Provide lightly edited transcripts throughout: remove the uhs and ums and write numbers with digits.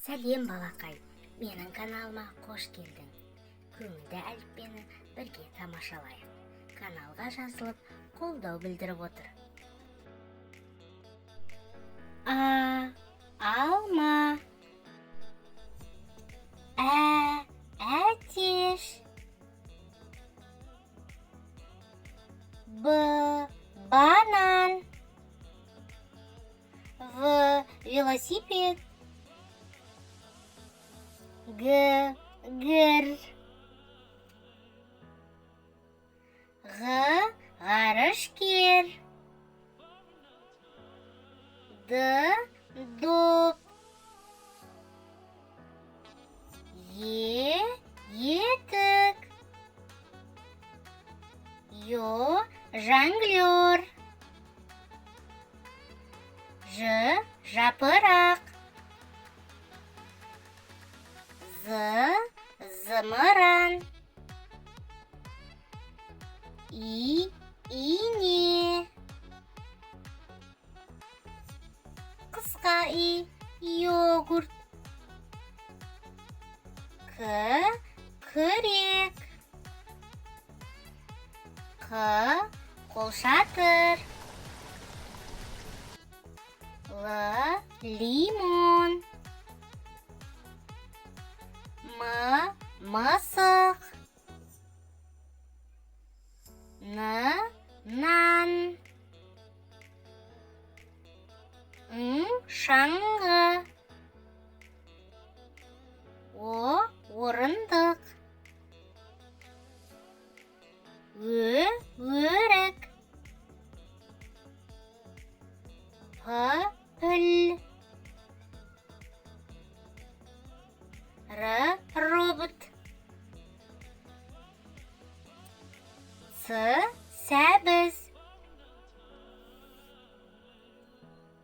Сәлем, балақай! Менің каналыма қош келдің. Көңілді әліппені бірге тамашалайық. Каналға жазылып, қолдау білдіріп отыр. А, алма. Ә, әтеш. Б, банан. В, велосипед. Г, гір. Ғ, ғарышкер. Д, доп. Е, етік. Ё, жонглер. Ж, жапырақ. З, зымыран. И, ине. Қысқа и, йогурт. К, күрек. Қ, қолшатыр. Л, лимон. М, мысық. Н, нан. Ң, шаңғы. О, орындық. Ө, өрік. П, піл. Р, робот. С, сәбіз.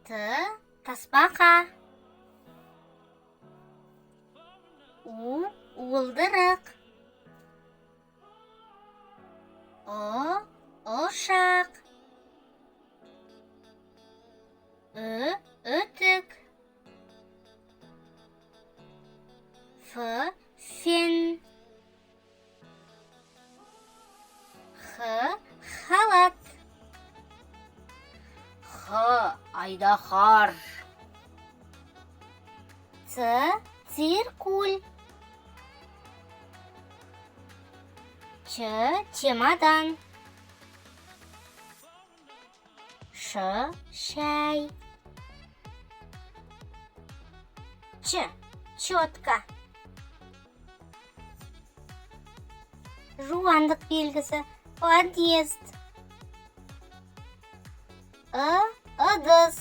Т, тасбақа. У, уылдырық. Ұ, ұшақ. Ү, үтік. Ф, фен. Х, халат. Х, айдаһар. Ц, циркуль. Ч, чемодан. Ш, шәй. Ч, четка. Жуандық белгісі, подъезд. Ы, ыдыс.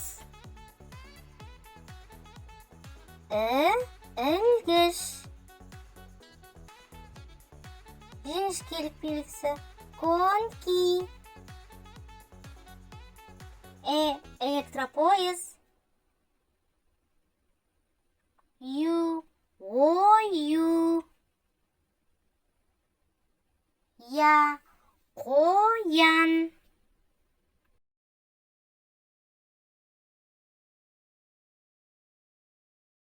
І, ілгіш. Жіңішкелік белгісі, коньки. Э, электропоезд. Ю, ою. Я, қоян.